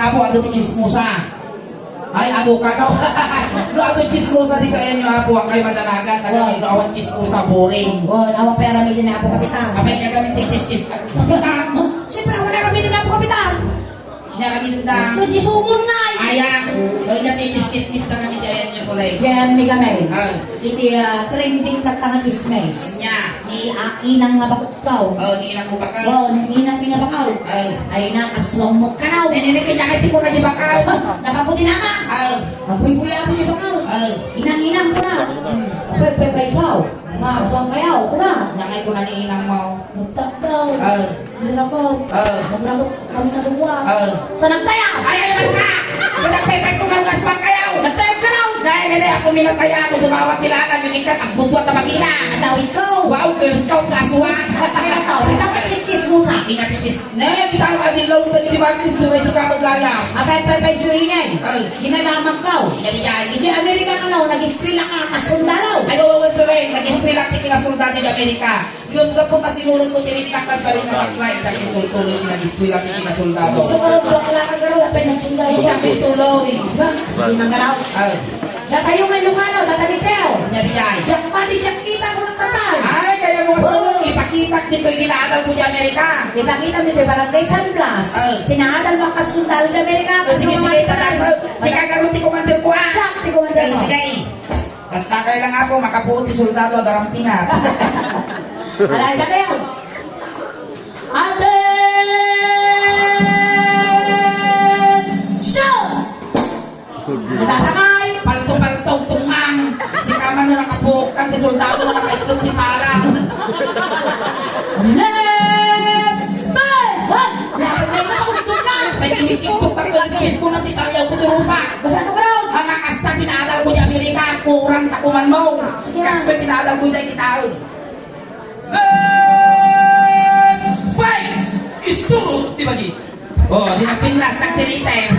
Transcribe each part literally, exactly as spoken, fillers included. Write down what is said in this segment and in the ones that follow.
Apo, adu ti chismosa. Ay, adu ka, no? No, adu chismosa, dika ayanyo, Apo, a kay madanagan, taga Wow. Dino, awan chismosa, boring. Wow, awan pay aramiden ni Apo Kapitan. Apay, niya kami ti chischis, Kapitan. Siyempre, awan aramiden ni Apo Kapitan. Niya kami tinda. Ito, di sumon na, eh. Ayan. Ay, niya ti chischismis na kami, ayanyo, Solay. Jem, Mega Man. Ah. Iti, ah, trending tatta nga chismis. Nya. Ni, ah, inang nga baketkaw. Oh, ni inang mo bakaw. Oh, ni inang mi nga bakaw. Oh. Ay na, aswang mo kanaw. Ni, ni, ni, kanya kay ti ko na di bakaw. Napaputi na ka. Oh. Mabuy-buy ako di bakaw. Oh. Inang-inang ko na. Hmm. Pwede, pwede, pwede, so. Nga aswang kayaw, kuna. Nya kay kuna ni inang mo. Nagtakdaw. Oh. Nilakaw. Oh. Nagragot kami na dua. Oh. Sa nagtaya. Ay, ay, ay, ka! Ba't ang paypay sugar gas pang kayaw? Nagtaya ka raw. Nay, nay, nay, ako minataya, ako dumawat nila, naminig ka, agbutwat na makina. Nadawit ko. Wow, Girl Scout ka, aswang. Kaya ito, kita pa chismis mo sa. Ingat, sis. Ne, kita ang adilaw, tayo di ba, Chris, duray sa kamagaya. Apay, pay, pay, surinay. Oh. Ginalaman ko. Ingat, ingat. Iti Amerika ka na, nag-eskwela ka, kasundalo. Ay, oo, oo, sir, eh. Nag-eskwela, ti kinasundalo di Amerika. Ngem gapu ta sinurot ko ti riknak, nagbalin nga bakla, ita ti tultuloy ti nag-eskwela ti kinasoldado. So, karong bakla ka, karong apay nagsundalo ka? Ita ti tuloy. Nga, sige, manggaraw. Ah. Datayo nga Ilocano, data ni Teo. Nya di jay. Diak pati, diak kita ko nagtatag. Ay, kaya mo kasi Oh. ipakitak ditoy kinaadal ko di Amerika. Ipakita ditoy Barangay San Blas. Ah. Kinaadal mo kasundalo di Amerika. Oh, sige, sige, Kasi mga ipatas. Sige, karon ti commander ko, ah. Siak ti commander Eh, mo. Sige. Kantakay lang ako, makapuot ti soldado, agarampingan. Alay na kayo. Attention! Natatakay! Palto-palto, tumang! Si Kaman na nakapuot kan, ti soldado na nakaitlog ti pala. Left! Five! Lapit na yung nakauntog na! May kinikipot ka to, nipis ko ng titalyaw ko, turupa! Basta ano ka raw? Ang akasta, tinadal ko di Amerika, kurang takuman mo! Sige na. Kasta, tinadal ko di kitaon. Left! Fight! Isurot ti bagi! Oh, di nagpintas, nagtiriter.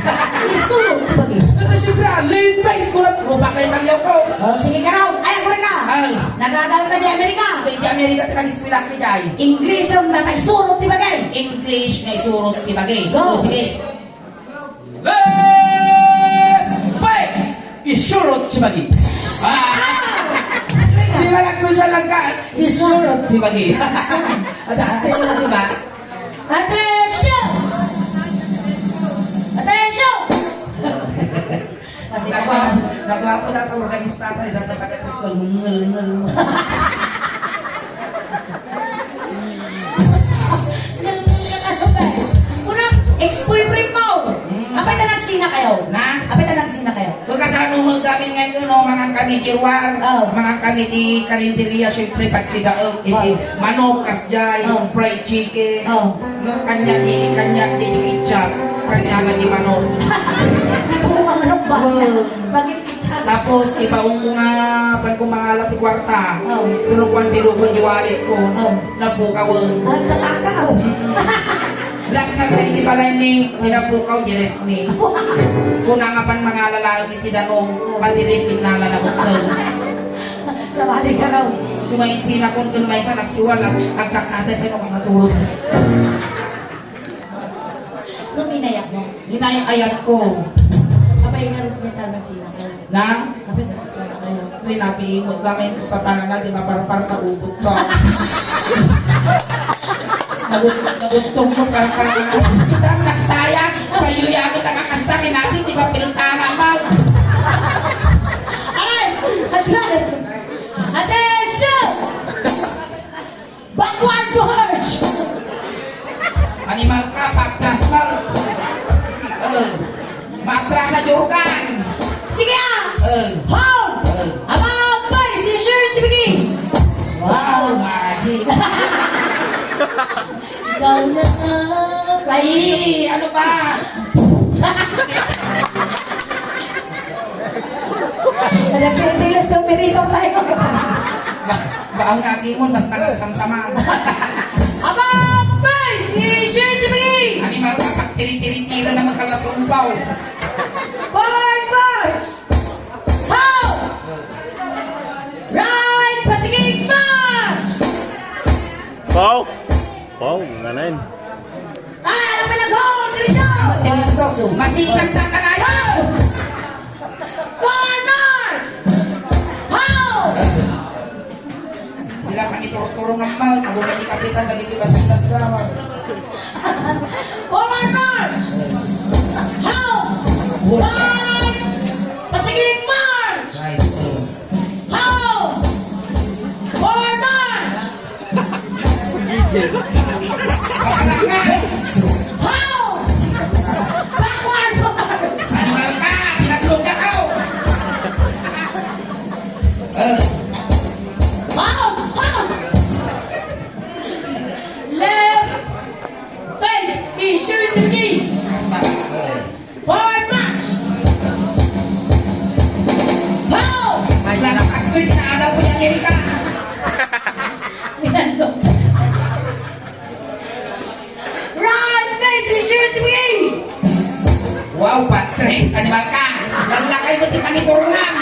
Isurot ti bagi. Ito, siyempre, ah, left face ko na, rupak na yung talyaw ko. Oh, sige ka raw. Ay, ako rin ka. Ay. Nag-aaral ka di Amerika. Di Amerika, tinag-eskwela ka di ay. English ang nata-, isurot ti bagi. English nga isurot ti bagi. Go. Oh, sige. Left! Fight! Isurot ti bagi. Ah! Di ba nagsosyal lang ka? Isurot ti bagi. Ada, sa inyo na, di ba? Attention! Attention! Kasi Nagwa-, nagwapo na ito, organista tayo, dapat taga-, ngul, ngul, ngul. Kuna, ex-boyfriend mo. Hmm. Apay ta nagsina kayo? Na? Apay ta nagsina kayo? Pagkasano mo gamin ngayon, no? Mga kami kirwar, Oh. mga kami ti karinderia, syempre, pagsidaog, iti Oh. manok, kasjay, Oh. fried chicken. Oh. No, kanya ti, kanya ti ketchup, kanya na di manok. Di po ka manok ba? Oh. Bakit Tapos, ibaon ko nga, pan ko mangala ti kwarta. Oh. Pero kwan, biruko di wallet ko. Oh. Napukawen. Ay, tatakaw. Mm. Last na tayo, di pala ni, tinapukaw, direct ni. Kuna nga pan mangala laeng iti danum, pati rin tinala na bukod. Sa bali ka raw. Sumayin sina kun kun may sa nagsiwal, ag-, agkakatay, pero kung matulog. Nung inayat mo? Inay-ayat ko. Apay nga rin may tawag sila kayo? Na? Apay nga rin sila kayo? Rinapi mo, gamay mo, papanana, di maparpar, kaubot ka. Nagut-, nagutom mo, parang, parang, parang, kita, nagsayang, kayo yami, nakakasta, rinapi, di ba, piltanga, mal? Ay! Attention! Attention! Backward push! Animal ka, patras ka. Eh, matras sa jurkan. Sige, ah! Eh. Hold! Eh. About face, insurance begin! Wow, magic! Ikaw na nga. Ay, ano ba? Nagsilsilos ng pirito tayo. Ba-, baang nga agimon, basta nga samsama. Aba, face! Ni Sir Sibigi! Animal ka, pagtiri-tiri-tira na magkalatumbaw. Forward march! How! Right! Pasigig march! Pau! Pau, nganan. Ay, ano pa nag-hold? Diretso! Masikas na kanayon! Forward march! Ho! Dila pangiturturong a man, agumay ni Kapitan, dagiti basitas na. Forward march! Ho! Right! Pasiglig march! Right. Ho! Forward march! Ho! Backward march! Animal ka! Pinaglog na ka, oh! Eh. Ho! Ho! Left! Face insurance key! Forward march! Ho! Ay, lakas ko, inaalaw ko yung Amerika. Right face insurance key! Wow, Patrick, animal ka. Lalakay mo ti pangiturungan.